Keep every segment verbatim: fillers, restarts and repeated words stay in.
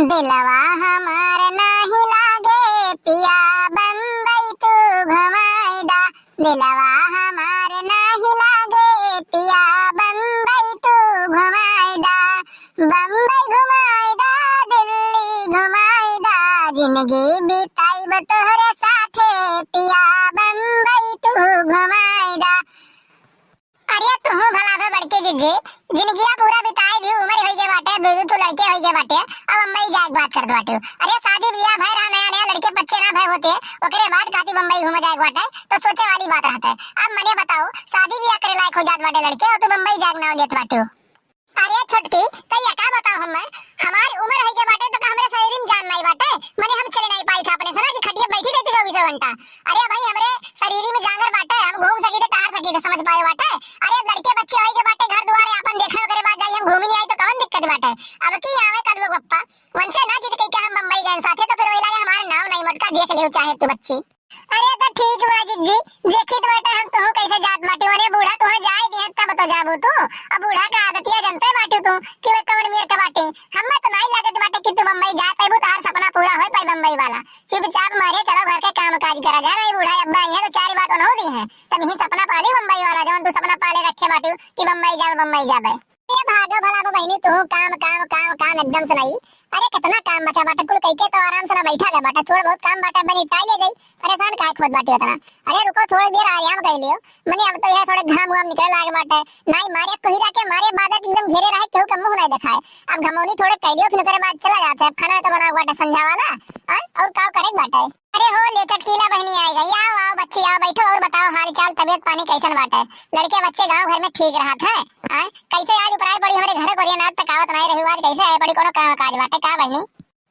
दिलवा हमार नाही लागे पिया, बम्बई तू घुमाई दा। दिलवा हमार नाही लागे पिया, बम्बई तू घुमाई दा। बम्बई घुमाई दा, दिल्ली घुमाई दा, जिंदगी बिताइब तोहरे साथे पिया, बम्बई तू घुमाई दा। अरे तुहू भला भे बड़की जिज्जी, जिनगिया पूरा बिताई दी, उमर होई गए बाटे, दू दू ठो लड़के होई गए बाटे, अब बम्बई जाए के बात करत बाटे। अरे शादी ब्याह भय रहा नया नया, लड़के बच्चे ना भय होते, ओकरे बाद काती बम्बई घूमे जाए के बाटे, तो सोचे वाली बात रहता है। अब मने बताओ, शादी ब्याह करे लायक हो जात बाटे लड़के और तू बम्बई जाए के नाव लेत बाटे। अरे छोटकी, तैया का बताओ हम, हमारी उमर होई गए बाटे तो का हमरे शरीर में जान नहीं बाटे, मने हम चले नहीं पाई था अपने से ना कि खटिया बैठी रहती चौबीसों घंटा। अरे भाई, हमरे शरीर में जांगर बाटे, हम घूम सकी थे, टहर सकी थे, समझ पाए बाटे। अरे लड़के बच्चे होई के बाटे, घर दुआर आपन देखे, ओकरे बाद जाई हम घूमी नहीं आई तो कौन दिक्कत बाटे? अब की आवे कलुआ बप्पा, वनसे ना जिद कई के हम बम्बई गए साथे, तो फिर वही लागे हमारे नाव नहीं मटका, देख लियो चाहे तू बच्ची। अरे तो ठीक बा जिज्जी, देखी तो बाटे हम तोहू कैसे जात बाटी, वने बूढ़ा तोहे जाए दिए तब तो जाबू तू। अब बूढ़ा का आदतिया जनते बाटी तू कि वे कौन मेर के बाटी। हमें तो नहीं लागत बाटे कि तू बम्बई जा पाबू, तोहार सपना पूरा हो पाई बम्बई वाला। चुपचाप मारे चलो घर के काम काज करा जा, नहीं बूढ़ा अब्बा आई है तो चार बात उन्हों दी है, तब यही सपना पाली बम्बई वाला, जौन तू सपना पाले रखे बाटू कि बम्बई जाबे, बम्बई जाबे। अरे भागो भला वो बहिनी, तू काम, काम, काम, काम एकदम से नहीं। अरे कितना काम बचा बाटे, कुल कई के तो आराम से ना बैठा गया बाटे, थोड़ा बहुत काम बाटे, बनी टाइले जाई, परेशान काहे खुद बाटी उतना। अरे रुको थोड़ी देर आराम कर लियो, मने अब तो यह थोड़े घाम वाम निकले लागे बाटे, नहीं मारे कोहिरा के मारे बादल एकदम घेरे रहे, केहू का मुंह नहीं दिखाए। अब घमौनी थोड़े कर लियो, फिर ओकरे बाद चला जाते, अब खाना तो बना बाटे संझा वाला, हाँ? और का करे बाटे? अरे हो ले चटकीला बहिनी आई गई, आओ, आओ बच्ची, आओ बैठो और बताओ हाल चाल, तबीयत पानी कैसन बाटे? लड़के बच्चे गाँव घर में ठीक रहत है? आय, कैसे आज उपराय पड़ी हमरे घर कोरिया नाथ तक आवत नहीं रही, आज कैसे आए पड़ी, कोनो काम काज बाटे का बहिनी?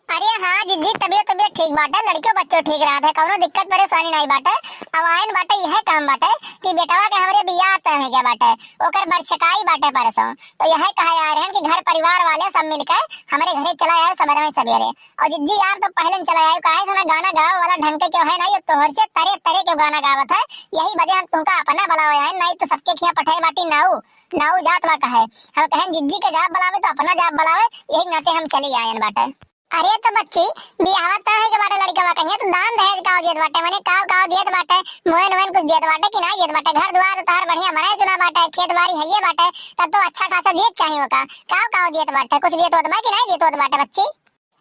अरे हाँ जिज्जी, तबीयत तबीयत ठीक बाटे, लड़कियों बच्चों ठीक रहत है, कौनो दिक्कत परेशानी नहीं बाटे। अब आयन बाटे यह काम बाटे कि बेटवा के हमरे बियाह तय हो गया बाटे, ओकर बरछकाई बाटे परसों, तो यह कहे आ रहे हैं कि घर परिवार वाले सब मिलकर हमरे घरे चला आए समय में सवेरे। और जिज्जी आप तो पहले में चला आए, काहे से ना गाना गावे वाला ढंग के क्यों है ना, ये तोहर से तरे तरे के गाना गावत है, यही वजह हम तुमका अपना बुलावे आए, नहीं तो सबके खिया पठाए बाटी नाऊ, नाऊ जात बा कहे। हम कहन जिज्जी के जाब बुलावे तो अपना जाब बुलावे, यही नाते हम चली आयन बाटे। अरे तो बच्ची, बियाहवा तो है के बाटे लड़कवा कहिया, तो दान दहेज का देत बाटे, मने काव काव देत बाटे, मोहन मोहन कुछ देत बाटे कि ना देत बाटे? घर द्वार तो तोहर बढ़िया बनाए चुना बाटे, खेत बाड़ी हइये बाटे, तब तो अच्छा खासा देत चाहिए का। काव काव देत बाटे, कुछ देत होत बा कि ना देत होत बाटे बच्ची?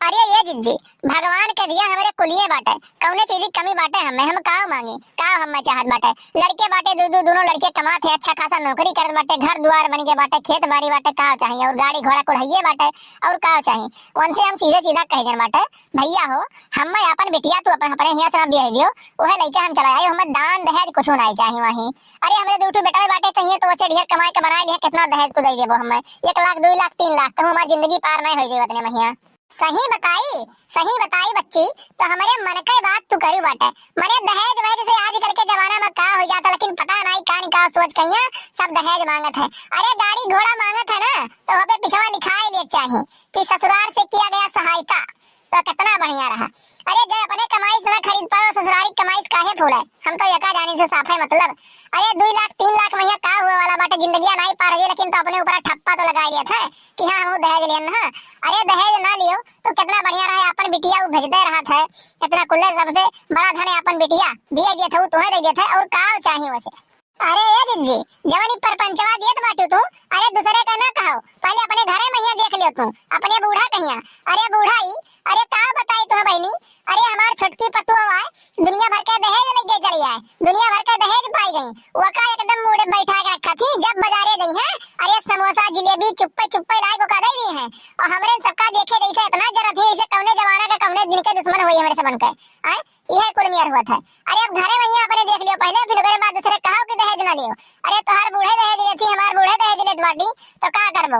अरे ये जिज्जी, भगवान के दिया हमरे कुलिये बाटे, कौने चीज की कमी बाटे हमें, हम काव मांगी, काव हमें चाहत बाटे? लड़के बाटे, दू दू दोनों लड़के कमात है, अच्छा खासा नौकरी करत बाटे, घर द्वार बन के बाटे, खेत बाड़ी बाटे, काव चाहिए? और गाड़ी घोड़ा कुल हइये बाटे, और काव चाहिए? उनसे हम सीधे सीधा कह देन बाटे, भैया हो, हमें अपन बिटिया तू अपन अपने हिया से ब्याह दियो, वह लइका हम चला आयो, हमें दान दहेज कुछ नहीं चाहिए वहीं। अरे हमरे दू ठो बेटा बाटे चाहिए तो वैसे ढेर कमाई के बना लिए, कितना दहेज तू दे देबो हमें? एक लाख, दो लाख, तीन लाख, कहूँ हमारी जिंदगी पार नहीं हो जाए उतने महिया। सही बताई, सही बताई बच्ची, तो हमरे मन के बात तू करू बाटे। मने दहेज वहेज से आजकल के जमाना में का हो जाता, लेकिन पता नहीं का नहीं का सोच कहिया सब दहेज मांगत है। अरे गाड़ी घोड़ा मांगत है ना, तो वहाँ पे पिछवा लिखाए लिए चाहिए कि ससुराल से किया गया सहायता, तो कितना बढ़िया रहा। अरे जे अपने कमाई से ना खरीद पावे, ससुरारी कमाई से काहे फूले? हम तो यका जानी से साफे मतलब। अरे दो लाख तीन लाख महिया का हुए वाला बाटे, जिंदगिया नहीं पार हो, लेकिन तो अपने ऊपर ठप्पा तो लगा लिया था कि हाँ हम दहेज लेन ना। अरे दहेज ना लियो तो कितना बढ़िया रहे, अपन बिटिया वो भेजते रहत है, इतना कुल्ले सबसे बड़ा धन है अपन बिटिया, बिया दिया था वो तुम्हें दे दिया था, और का चाहिए वैसे? अरे ए जिज्जी, जवन ई परपंचवा दियत बाटू तू, अरे दूसरे का ना कहो, पहले अपने घरे महिया देख लियो तू, अपने बूढ़ा कहिया। अरे बूढ़ा ई, अरे का बताई तू बहिनी, अरे हमार छोटकी पतुआ आए, दुनिया भर के दहेज लेके चली आए, दुनिया भर के दहेज पाई गई, वका एकदम मूड़े बैठा के रखा थी, जब बाजारे गई है, अरे समोसा जिलेबी चुप्पे चुप्पे लाए को का दे दी है, और हमरे सबका देखे जैसे इतना जरूरत है, इसे कौने जमाना का कौने दिन के दुश्मन हुई हमरे से बनकर, आए? इहे कुल मेर होत है। अरे अब घरे महिया अपने देख लियो पहले, फिर ओकरे बाद दूसरे कहो कि दहेज ना लियो। अरे तोहार बूढ़े दहेज लेती, हमार बूढ़े दहेज लेत बाटी, तो का करबो?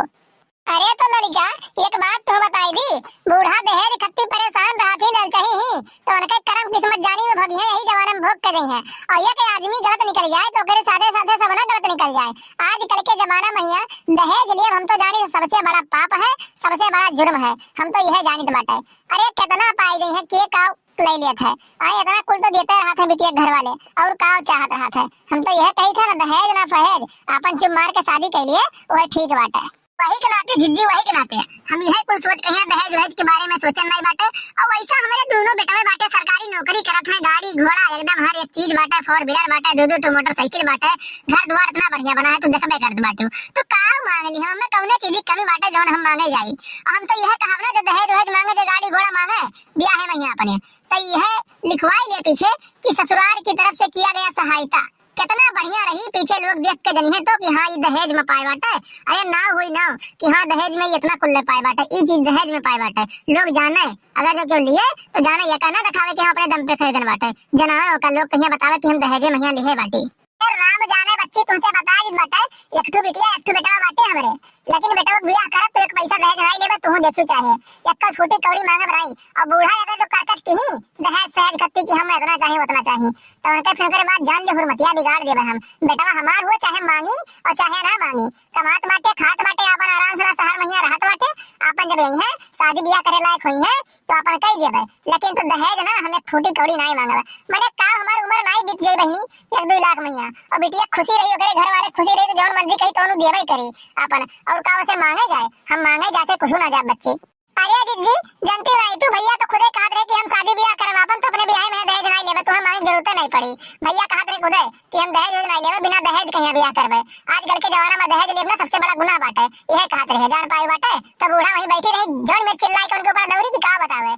अरे तो लड़का, एक बात तो बताई दी, बूढ़ा दहेज खत्ती परेशान रहा थी, ललचाही ही, तो उनके करम किस्मत जानी में भोगी है, यही जमाना में भोग के गई है। और एक आदमी गलत निकल जाए तो ओकरे साथे साथे सब ना गलत निकल जाए। आजकल के जमाना महिया दहेज लिए हम तो जानी सबसे बड़ा पाप है, सबसे बड़ा जुर्म है, हम तो यह जानित बाटे। अरे कितना पाई गई है, के का ले लेत है। आ, इतना कुल तो देते रहत है बिटिया घर वाले, और का चाहत रहत है? हम तो यह कही था ना, दहेज ना फहेज, आपन चुप मार के शादी कर लिए, वह ठीक बाटे। वही के नाते जिज्जी, वही के नाते हम यह कुल सोच के यहाँ दहेज वहेज के बारे में सोचन नहीं बाटे। और वैसा हमारे दोनों बेटवे बाटे, सरकारी नौकरी करत हैं, गाड़ी घोड़ा एकदम हर एक चीज बाटे, four wheeler बाटे, दो दो ठो मोटरसाइकिल बाटे, घर द्वार इतना बढ़िया बना है, तू देखबे करत बाटे। तो का मांग ली हम, हमें कौने चीज की कमी बाटे जौन हम मांगे जाई? और हम तो यह कहब ना, जो दहेज वहेज मांगे, जो गाड़ी घोड़ा मांगे, ब्याहे में यहाँ अपने, तो यह लिखवाई ले पीछे कि ससुराल की तरफ से किया गया सहायता। कितना बढ़िया रही, पीछे लोग देख के जनिहे तो कि हाँ, ई दहेज में पाए बाटे। अरे ना होई ना कि हाँ, दहेज में इतना कुल्ले पाए बाटे, ई चीज दहेज में पाए बाटे। लोग जाने, अगर जो केहू लिए तो जाने, ये का ना दिखावे कि हम अपने दम पे खरीदन बाटे। जनावे ओका लोग कहिया बतावे कि हम दहेजे में यहाँ लिहे बाटी। ए राम जाने बच्ची, तुमसे बता दी बाटे, एक ठो बिटिया, एक ठो बेटवा बाटे हमरे, लेकिन बेटवा के बियाह करब तो एक पैसा दहेज नहीं लेबे, तुहू देखियो चाहे। एक फूटी कौड़ी मांगब नहीं। और बूढ़ा अगर जो करकच की ही दहेज सहेज खत्ती कि हम इतना चाही, उतना चाही, तो उनके फिर ओकरे बाद जान ले हुरमतिया बिगाड़ देबे हम। बेटवा हमार हो, चाहे मांगी और चाहे ना मांगी, कमात बाटे, खात बाटे, आपन आराम से ना शहर में हियां रहत बाटे, आपन जब यही है शादी बियाह करे लायक होई है तो आपन कई देबे, लेकिन तो दहेज ना हम एक फूटी कौड़ी नाई मांगबे। मने का हमार उम्र नाई बीत जाई बहिनी, एक दो लाख में हियां, और बिटिया खुशी रही, ओकरे घर वाले खुशी रही, तो जौन मर्जी कही तो देबे करी आपन। और का उसे मांगे जाए, हम मांगे जाते कुछ ना जाए बच्ची। अरे जिज्जी, जनती नहीं तू, भैया तो खुदे कहत रहे कि हम शादी बियाह करब आपन, तो अपने बियाह में दहेज नहीं लेबे, तो हम मांगे जरूरत नहीं पड़ी। भैया कहत रहे खुदे कि हम दहेज वहेज नहीं लेबे, बिना दहेज के यहाँ बियाह करबे। आजकल के जमाना में दहेज लेब ना सबसे बड़ा गुनाह बाटे, यह कहत रहे। जान पाई बाटे, तब बूढ़ा वहीं बैठी रही, जौन में चिल्लाई के उनके ऊपर दौड़ी कि का बतावे।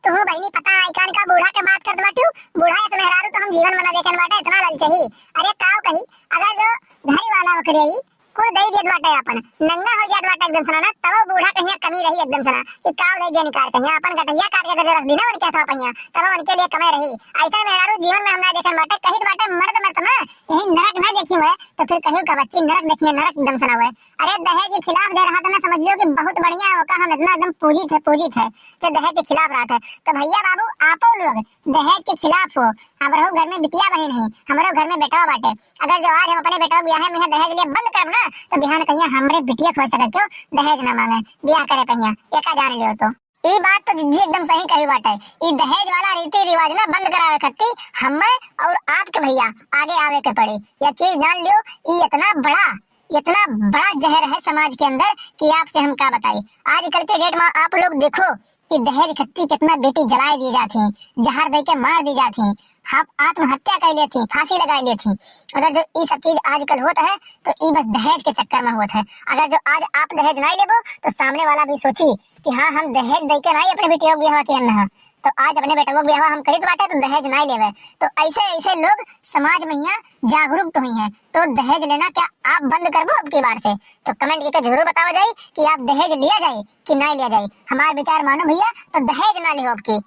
तू बहिनी पता है कान का बूढ़ा के बात करत बाटू, बूढ़ा ऐसे मेहरारू तो हम जीवन में ना देखे बाटे, इतना ललचही। अरे काव कही, अगर जो घरी वाला ओकरे ही कुल दे देत बाटे, अपन नंगा हो जात बाटे एकदम से ना, तब बूढ़ा कहिया कमी रही एकदम से ना कि काव दे दे निकाल कहिया, अपन गटहिया काट के जो रख दी ना उनके हाथवा पहिया, तब उनके लिए कमे रही। ऐसा मेहरारू जीवन में हम ना देखे बाटे, कहित बाटे मर्द मर्द ना यही नरक ना देखी हुए, तो फिर कहियो का बच्ची नरक देखिए, नरक एकदम से ना हुए। अरे दहेज के खिलाफ जे रहा था ना, समझ लियो कि बहुत बढ़िया है, ओका हम इतना एकदम पूजित है, पूजित है जो दहेज के खिलाफ रहा था। तो भैया बाबू आपो लोग दहेज के खिलाफ हो, हमरो घर में बिटिया बहिन है, हमरो घर में बेटवा बाटे, अगर जो आज हम अपने बेटवा के बियाहे में यहाँ दहेज लिए बंद करब ना, तो बिहान कहिया हमरे बिटिया खो सके क्यों दहेज ना मांगे बियाह करे पहिया, एका जान लियो तो। ई बात तो जिज्जी एकदम सही कही बाटे। ई दहेज वाला रीति रिवाज ना बंद करावे खातिर हमें और आपके भैया आगे आवे के पड़ी। यह चीज जान लियो, ई इतना बड़ा, इतना बड़ा जहर है समाज के अंदर कि आपसे हम का बताई। आजकल के डेट में आप लोग देखो कि दहेज खत्ती कितना बेटी जलाए दी जाती, जहर दे के मार दी जाती, आप आत्महत्या कर लेती, फांसी लगा लेती। अगर जो ई सब चीज आजकल होता है तो ई बस दहेज के चक्कर में होता है। अगर जो आज आप दहेज नहीं लेबो तो सामने वाला भी सोची कि हाँ, हम दहेज दे के नहीं अपने बेटियों के बियाह के अन्ना है, तो आज अपने बेटवा के बियाह हम करित बाटे तो दहेज नहीं लेवे। तो ऐसे ऐसे लोग समाज में यहाँ जागरूक तो हुई हैं, तो दहेज लेना क्या आप बंद करबो अब की बार से? तो कमेंट करके जरूर बताओ जाए कि आप दहेज लिया जाए कि नहीं लिया जाए। हमार विचार मानो भैया, तो दहेज ना लियो अब की।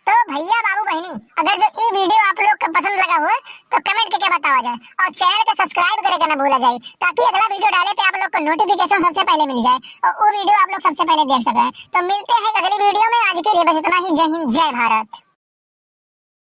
तो भैया बाबू बहिनी, अगर जो ई वीडियो आप लोग के पसंद लगा हुआ तो कमेंट करके बताओ जाए, और चैनल के सब्सक्राइब करे के ना भूला जाए, ताकि अगला वीडियो डाले पे आप लोग को नोटिफिकेशन सबसे पहले मिल जाए और वो वीडियो आप लोग सबसे पहले देख सके। तो मिलते हैं अगली वीडियो में, आज के लिए बस इतना ही। जय हिंद, जय भारत।